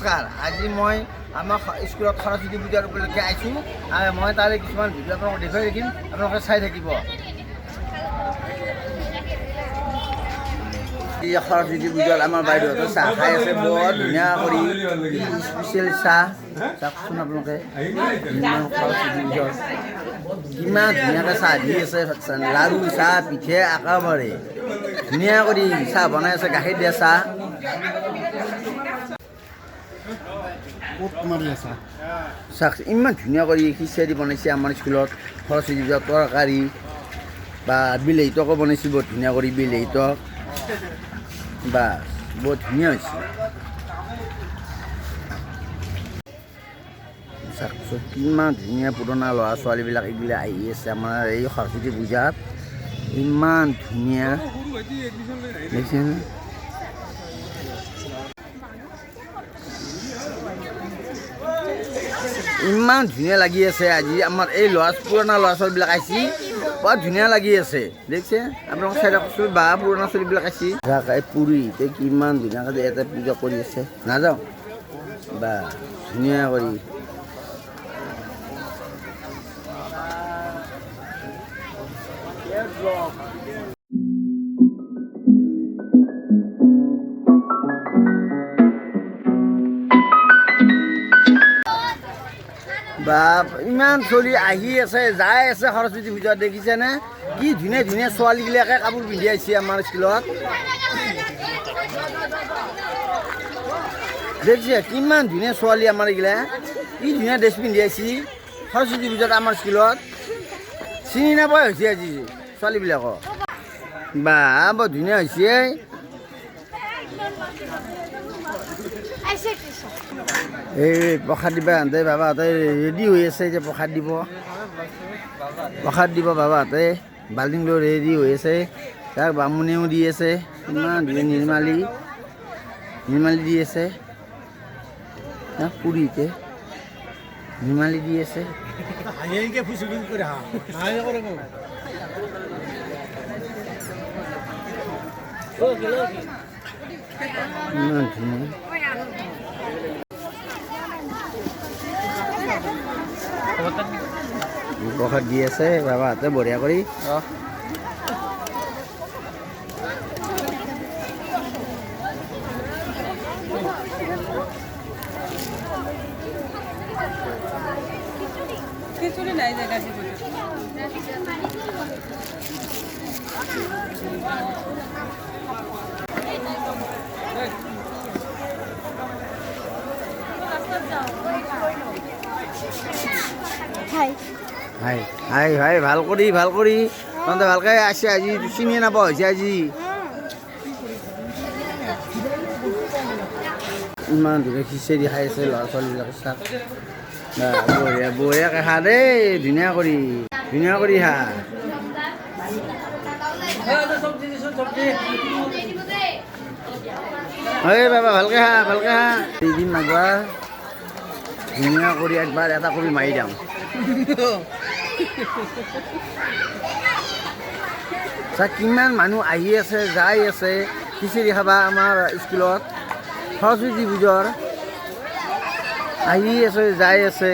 নমস্কাৰ। আজি মই আমাৰ স্কুলত সৰস্বতী পূজাৰ উপলক্ষে আহিছোঁ আৰু মই তাৰে কিছুমান ভিডিঅ' আপোনালোকক দেখুৱাই থাকিম, আপোনালোকে চাই থাকিব। এই সৰস্বতী পূজাত আমাৰ বাইদেউহঁতে চাহ খাই আছে বৰ ধুনীয়া কৰি, স্পেচিয়েল চাহ। চাওকচোন আপোনালোকে, ইমান সৰস্বতী পূজাৰ কিমান ধুনীয়াকৈ চাহ দি আছে, লাড়ু চাহ পিঠে একেবাৰে ধুনীয়া কৰি চাহ বনাই আছে, গাখীৰ দিয়া চাহ। ক'ত মাৰি আছা? চাওক, ইমান ধুনীয়া কৰি খিচিৰি বনাইছে আমাৰ স্কুলত সৰস্বতী পূজাৰ, তৰকাৰী বা বিলাহী টকো বনাইছে বহুত ধুনীয়া কৰি, বিলাহী টক বা বহুত ধুনীয়া হৈছে। চাওকচোন কিমান ধুনীয়া পুৰণা ল'ৰা ছোৱালীবিলাক এইবিলাক আহি আছে আমাৰ এই সৰস্বতী পূজাত, ইমান ধুনীয়া দেখিছেনে? ইমান ধুনীয়া লাগি আছে আজি আমাৰ এই ল'ৰা পুৰণা ল'ৰা ছোৱালীবিলাক আহিছে, বৰ ধুনীয়া লাগি আছে দেখিছে। আপোনালোক চাই থাকচোন, বা পুৰণা ছোৱালীবিলাক আহিছে। যাক এই পুৰোহিতে কিমান ধুনীয়াকৈ ইয়াতে পূজা কৰি আছে, নাযাওঁ বা ধুনীয়া কৰি। বাপ, ইমান চলি আহি আছে যাই আছে সৰস্বতী পূজাত, দেখিছেনে কি ধুনীয়া ধুনীয়া ছোৱালীবিলাকে কাপোৰ পিন্ধি আহিছে আমাৰ স্কুলত। দেখিছে কিমান ধুনীয়া ছোৱালী আমাৰ এইগিলা, কি ধুনীয়া ড্ৰেছ পিন্ধি আহিছে সৰস্বতী পূজাত আমাৰ স্কুলত। চিনি নাপাই হৈছে আজি ছোৱালীবিলাকক। বা বৰ ধুনীয়া হৈছে। এই প্ৰসাদ দিব ইহঁতে, বাবাহঁতে ৰেডি হৈ আছে যে প্ৰসাদ দিব, প্ৰসাদ দিব বাবাহঁতে, বাল্টিং লৈ ৰেডি হৈ আছে। তাক বামুণেও দি আছে, ইমান ধুনীয়া নিৰ্মালী নিৰ্মালী দি আছে, পুৰীতে নিৰ্মালী দি আছে। ইমান ধুনীয়া। প্ৰসাদ দি আছে বাবাহঁতে বঢ়িয়া কৰি। খিচুড়ি নাই জায়গা। হাই হাই হাই হাই, ভাল কৰি ভাল কৰি তহঁতে ভালকৈ আছে আজি, চিনিয়ে নাপাওঁ হৈছে আজি। ইমান ধুনীয়া খিচিৰি খাই আছে ল'ৰা ছোৱালীবিলাকে, চাওক বঢ়িয়া বঢ়িয়াকৈ খা দেই, ধুনীয়া কৰি ধুনীয়া কৰি খা। এই বাবা ভালকৈ খা ভালকৈ খা। দিম একবাৰ ধুনীয়া কৰি একবাৰ এটা কৰি মাৰি দিওঁ। চা কিমান মানুহ আহি আছে যাই আছে খিচিৰি খাবা আমাৰ স্কুলত সৰস্বতী পূজাৰ, আহি আছে যাই আছে।